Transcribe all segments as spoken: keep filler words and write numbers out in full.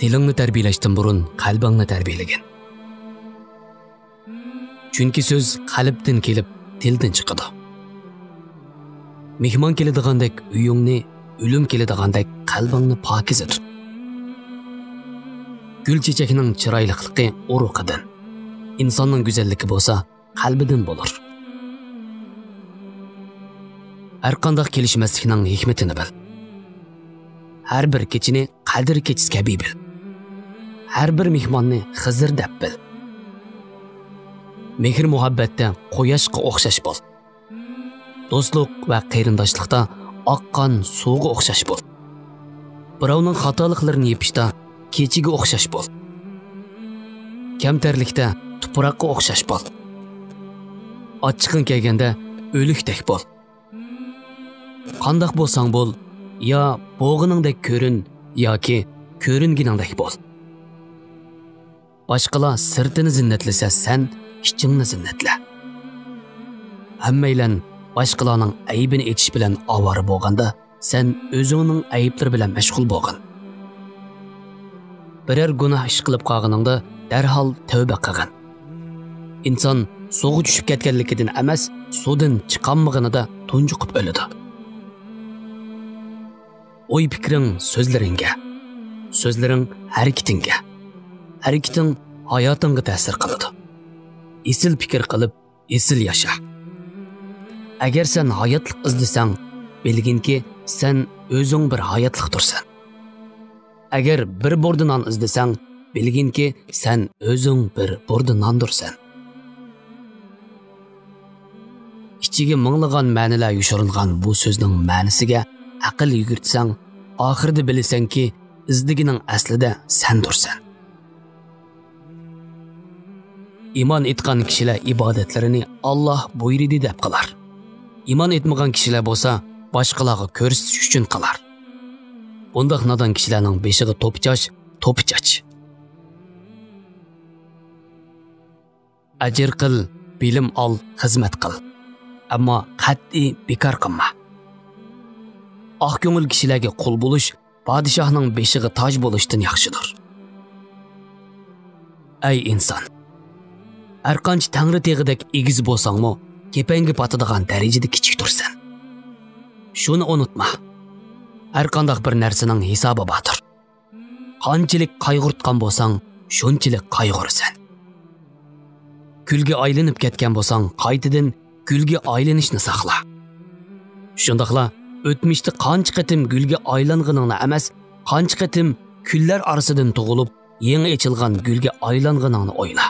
تىلىڭنى تەربىيەلەشتىن بۇرۇن قەلبىڭنى تەربىيەلىگىن. چۈنكى سۆز قەلبتىن كېلىپ، تىلدىن چىقىدۇ. مېھمان كېلىدىغاندەك ئۆيۈڭنى، ئۆلۈم كېلىدىغاندەك قەلبىڭنى پاكىزە تۇت. گۈل چېچەكنىڭ چىرايلىقلىقى ئۇرۇقىدىن، ئىنساننىڭ گۈزەللىكى بولسا قەلبىدىن بولۇر. ھەرقانداق كېلىشمەسلىكنىڭ ھېكمىتىنى بىل. ھەر بىر كېچىنى قەدىر كېچىسى كەبى بىل. ھەر بىر مېھماننى خىزىر دەپ بىل. مېھىر-مۇھەببەتتە قۇياشقا ئوخشاش بول. دوستلۇق ۋە قېرىنداشلىقتا ئاققان سۇغا ئوخشاش بول. بىراۋنىڭ خاتالىقلىرىنى يېپىشتا كېچىگە ئوخشاش بول. كەمتەرلىكتە تۇپراققا ئوخشاش بول. ئاچچىقىڭ كەلگەندە ئۆلۈكتەك بول. قانداق بولساڭ بول، يا بولغىنىڭدەك كۆرۈن، ياكى كۆرۈنگىنىڭدەك بول. باشقىلار سىرتىنى زىننەتلىسە، سەن ئىچىڭنى زىننەتلە. ھەممەيلەن باشقىلارنىڭ ئەيىبىنى ئېچىش بىلەن ئاۋارە بولغاندا، سەن ئۆزۈڭنىڭ ئەيىبلىرى بىلەن مەشغۇل بولغىن. بىرەر گۇناھ ئىش قىلىپ قالغىنىڭدا دەرھال تەۋبە قىلغىن. ئىنسان سۇغا چۈشۈپ كەتكەنلىكىدىن ئەمەس، سۇدىن چىقالمىغىنىدا تۇنجۇقۇپ ئۆلىدۇ. ئوي-پىكرىڭ سۆزلىرىڭگە، سۆزلىرىڭ ھەرىكىتىڭگە، ھەرىكىتىڭ ھاياتىڭغا تەسىر قىلىدۇ. ئېسىل پىكىر قىلىپ، ئېسىل ياشا. ئەگەر سەن ھاياتلىق ئىزدىسەڭ، بىلگىنكى، سەن ئۆزۈڭ بىر ھاياتلىقتۇرسەن. ئەگەر بىر بۇردا نان ئىزدىسەڭ، بىلگىنكى، سەن ئۆزۈڭ بىر بۇردا ناندۇرسەن. ئىچىگە مىڭلىغان مەنىلەر يوشۇرۇنغان بۇ سۆزنىڭ مەنىسىگە ئەقىل يۈگۈرتسەڭ، ئاخىرىدا بىلىسەنكى، ئىزدىگىنىڭ ئەسلىدە سەندۇرسەن. ئىمان ئېيتقان كىشىلەر ئىبادەتلىرىنى «ئاللاھ بۇيرۇدى» دەپ قىلار. ئىمان ئېيتمىغان كىشىلەر بولسا باشقىلارغا كۆرسىتىش ئۈچۈن قىلار. بۇنداق نادان كىشىلەرنىڭ بېشىغا توپا چاچ، توپا چاچ. ئەجىر قىل، بىلىم ئال، خىزمەت قىل. ئەمما قەتئىي بىكار قىلما. ئاق كۆڭۈل كىشىلەرگە قۇل بولۇش پادىشاھنىڭ بېشىغا تاج بولۇشتىن ياخشىدۇر. ئەي ئىنسان! ھەرقانچە تەڭرى تېغىدەك ئېگىز بولساڭمۇ، كېپەنگە پاتىدىغان دەرىجىدە كىچىكتۇرسەن. شۇنى ئۇنتۇما. ھەرقانداق بىر نەرسىنىڭ ھېسابى باردۇر. قانچىلىك قايغۇرتقان بولساڭ، شۇنچىلىك قايغۇرىسەن. كۈلگە ئايلىنىپ كەتكەن بولساڭ، قايتىدىن كۈلگە ئايلىنىشنى ساقلا. شۇنداقلا ئۆتمۈشتە قانچە قېتىم گۈلگە ئايلانغىنىڭنى ئەمەس، قانچە قېتىم كۈللەر ئارىسىدىن تۇغۇلۇپ، يېڭى ئېچىلغان گۈلگە ئايلانغىنىڭنى ئويلا.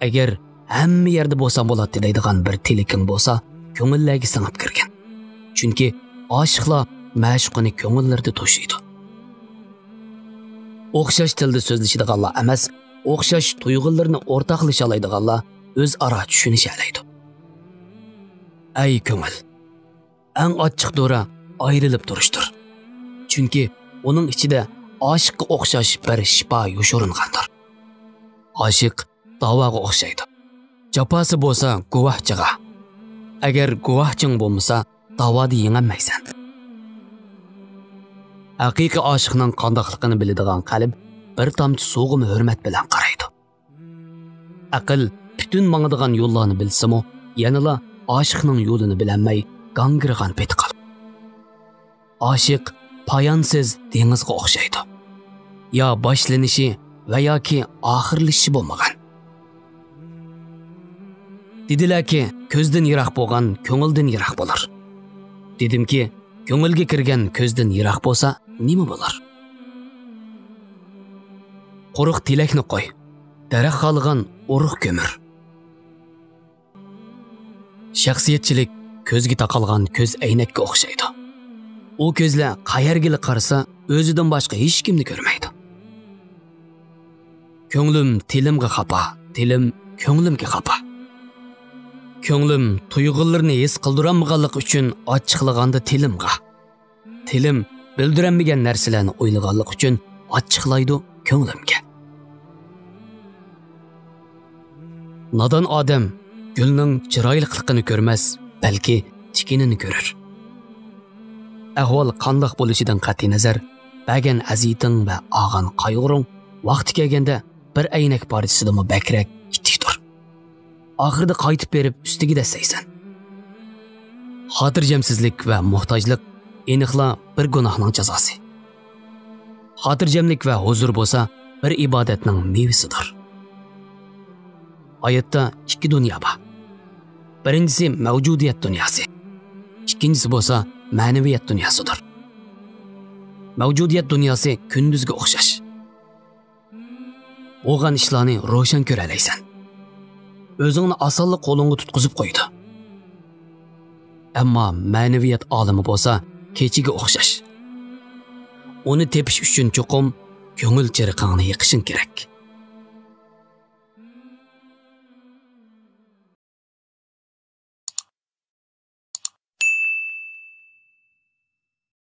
ئەگەر ھەممە يەردە بولسام بولاتتى دەيدىغان بىر تىلىكىڭ بولسا، كۆڭۈللەرگە سىڭىپ كىرگىن. چۈنكى ئاشىقلار مەشۇقىنى كۆڭۈللىرىدە توشۇيدۇ. ئوخشاش تىلدا سۆزلىشىدىغانلار ئەمەس، ئوخشاش تۇيغۇلىرىنى ئورتاقلىشالايدىغانلار ئۆزئارا چۈشىنىشەلەيدۇ. ئەي كۆڭۈل! ئەڭ ئاچچىق دورا ئايرىلىپ تۇرۇشتۇر. چۈنكى ئۇنىڭ ئىچىدە ئاشىققا ئوخشاش بىر شىپا يوشۇرۇنغاندۇر. ئاشىق داۋاغا ئوخشايدۇ. جاپاسى بولسا گۇۋاھچىغا. ئەگەر گۇۋاھچىڭ بولمىسا، داۋادا يېڭەلمەيسەن. ھەقىقىي ئاشىقنىڭ قانداقلىقىنى بىلىدىغان قەلب بىر تامچە سۇغىمۇ ھۆرمەت بىلەن قارايدۇ. ئەقىل پۈتۈن ماڭىدىغان يوللارنى بىلسىمۇ، يەنىلا ئاشىقنىڭ يولىنى بىلەلمەي گاڭگىرىغان پېتى قالىدۇ. ئاشىق پايانسىز دېڭىزغا ئوخشايدۇ. يا باشلىنىشى ۋە ياكى ئاخىرلىشىشى بولمىغان. دېدىلەركى، كۆزدىن يىراق بولغان كۆڭۈلدىن يىراق بولۇر. دېدىمكى، كۆڭۈلگە كىرگەن كۆزدىن يىراق بولسا نېمە بولۇر؟ قۇرۇق تىلەكنى قوي، دەرەخ خالىغان ئۇرۇق كۆمۈر. شەخسىيەتچىلىك كۆزگە تاقالغان كۆز ئەينەككە ئوخشايدۇ. ئۇ كۆزلەر قەيەرگىلا قارىسا، ئۆزىدىن باشقا ھېچكىمنى كۆرمەيدۇ. كۆڭلۈم تىلىمغا خاپا، تىلىم كۆڭلۈمگە خاپا. كۆڭلۈم تۇيغۇلىرىنى ھېس قىلدۇرالمىغانلىقى ئۈچۈن ئاچچىقلىغاندا تىلىمغا، تىلىم بىلدۈرەلمىگەن نەرسىلەرنى ئويلىغانلىقى ئۈچۈن ئاچچىقلايدۇ كۆڭلۈمگە. نادان ئادەم گۈلنىڭ چىرايلىقلىقىنى كۆرمەس، بەلكى تىكىنىنى كۆرەر. ئەھۋال قانداق بولۇشىدىن قەتئىينەزەر، بەرگەن ئەزىيىتىڭ ۋە ئالغان قايغۇرۇڭ ۋاقتى كەلگەندە بىر ئەينەك پارچىسىدىنمۇ بەكرەك ئىتتىكتۇر. ئاخىرىدا قايتىپ بېرىپ ئۈستىگە دەسسەيسەن. خاتىرجەمسىزلىك ۋە موھتاجلىق ئېنىقلا بىر گۇناھنىڭ جازاسى. خاتىرجەملىك ۋە ھۇزۇر بولسا بىر ئىبادەتنىڭ مېۋىسىدۇر. ھاياتتا ئىككى دۇنيا بار. بىرىنچىسى مەۋجۇدىيەت دۇنياسى. ئىككىنچىسى بولسا مەنىۋىيەت دۇنياسىدۇر. مەۋجۇدىيەت دۇنياسى كۈندۈزگە ئوخشاش. بولغان ئىشلارنى روشەن كۆرەلەيسەن. ئۆزۈڭنى ئاسانلا قولۇڭغا تۇتقۇزۇپ قويىدۇ. ئەمما مەنىۋىيەت ئالىمى بولسا كېچىگە ئوخشاش. ئۇنى تېپىش ئۈچۈن چوقۇم كۆڭۈل چىرىغىڭنى يېقىشىڭ كېرەك.